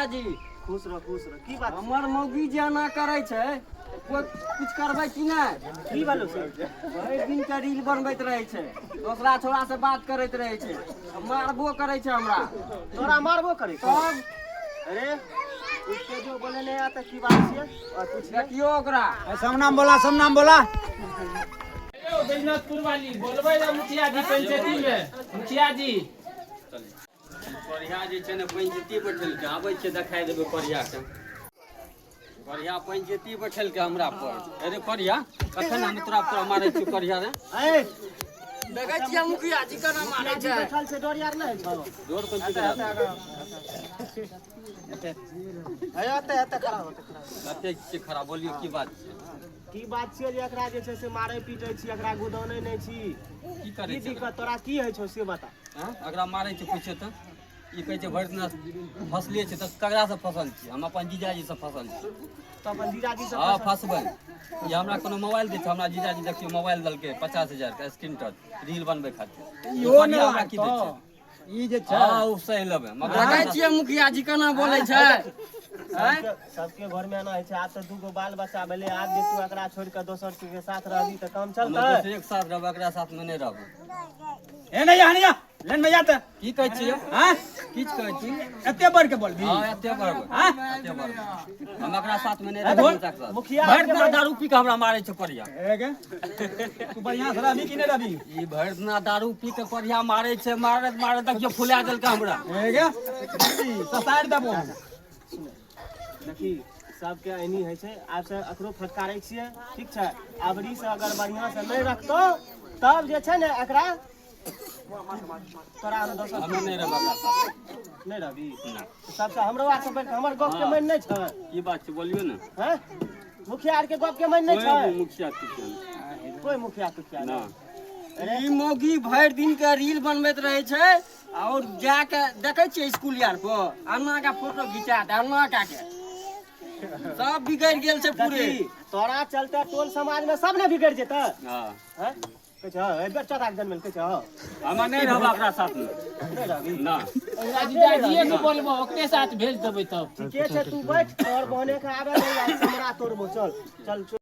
मुखिया जी। खुश रह, खुश रह। की बात? हमर मौगी जे एना करै छै, कोइ कुछ करबै कि नहि? की भेलो से? भरि दिन के रील बनबैत रहै छै, दोसरा छोरा से बात करैत रहै छै, मारबो करै छै हमरा। तोरा मारबो करै छै? तब। अरे उसके जो बोले नहीं आता, की बात छियै और पूछ। देखियौ ओकरा। सब नाम बोला, सब नाम बोला। यौ बैजनाथपुर वाली, बोलबै ने मुखिया जी पंचायती में, मुखिया जी। बढ़िया जे छै ने, पंचायती बैठेलकै। आबै छै, देखाइ देबै बढ़ियाके। बढ़िया पंचायती बैठेलकै हमरा पर। अरे बढ़िया, कखन हम तोरा तोरा मारै छियौ बढ़िया रे? ए। देखै छियै मुखिया जी केना मारै छै। बैठल छै, डर यार नहि छौ? जोर कोन चीज के? हे, एते एते खड़ा हो, एते खड़ा हो। कते छियै खराब? बोलियौ, की बात छै? की बात छियै जे एकरा जे छै से मारै पीटै छी, एकरा गुदौनै नहि छी? की की करै छै? दिक्कत तोरा की होइ छौ से बता। हँ, एकरा मारै छै, पूछियौ तऽ ई कहै छै भरि दिना फसले छै। तऽ ककरासँ फसल छी? हम अपन जीजाजीसँ फसल छी। तऽ अपन जीजाजी से? हँ, फसबै। ई हमरा कोनो मोबाइल दै छै? हमरा जीजाजी देखियौ, मोबाइल देलकै 50,000 के स्क्रीन टच, रील बनबै खातिर। इहो नहि हमरा की दै छै? ई जे छै। हँ, ओ सही लेबै, मगर देखै छियै मुखिया जी केना बोलै छै। सबके सबके घर मे एना होइ छै। आब तऽ दूगो बाल बच्चा भेलै। आब जे तू एकरा छोड़ि कऽ दोसर के साथ रहबी तऽ काम हम चलतै? दोसरे के साथ रहबै, एकरा साथ मे नहि रहबै। हे, नहीं जा, नहीं जा, लेन में जाते। की कहै छियै? हाँ? किछु कहै छी? एते बढ़ के बोलबी? हँ, एते बढ़बै। हाँ? एते बढ़बै। हम एकरा साथ मे नहि रहबै, हिनका साथ। मुखिया। भरि दिना दारू पी के हमरा मारै छै परिया। हे गे, तू बढ़िया से रहबी कि नहीं रहबी? ई भरि दिना दारू पी के परिया मारै छै। मारैत मारैत देखियौ, फुला देलकै हमरा। हे गे, ससारि देबो। देखी, सबके एनी होइ छै। आब से एकरो फटकारै छियै, ठीक छै? अबरी से अगर बढ़िआँ से नहि रखतौ तब जे छै ने एकरा तोरा हम दोसर हमे नहि रहबै एकरा साथ। नहि रहबी? ना। सबसे हमरो आर से बढ़ि कऽ हमर गप के मानि नहि छै? की बात छै, बोलियौ ने। हैं, मुखिया आर के गप के मानि नहि कोइ छै? मुखिया तुखिया नहि। कोइ मुखिया तुखिया ना। नहि? ई मौगी भरि दिन के रील बनबैत रहै छै और जाके देखै छियै स्कूल यार पर अन्ना के फोटो घिचा दे। अन्ना का के सब बिगड़ि गेल छै पूरे। देखी, तोरा चलते टोल समाज में सब ने बिगड़ जेतै। हँ। हैं, कहै छै, हँ, एहि बेर चौथा के जन्म कहै छै, हँ। हमे नहि रहब एकरा साथ मे। नहि रहबी? ना। ओकरा जीजाजीए के बोलबो, ओकरे साथ भेज देबै तब। ठीके छै, तू बैठ, तोहर बहने के आबे नहीं, हमरा तोड़बो। चल चल चल।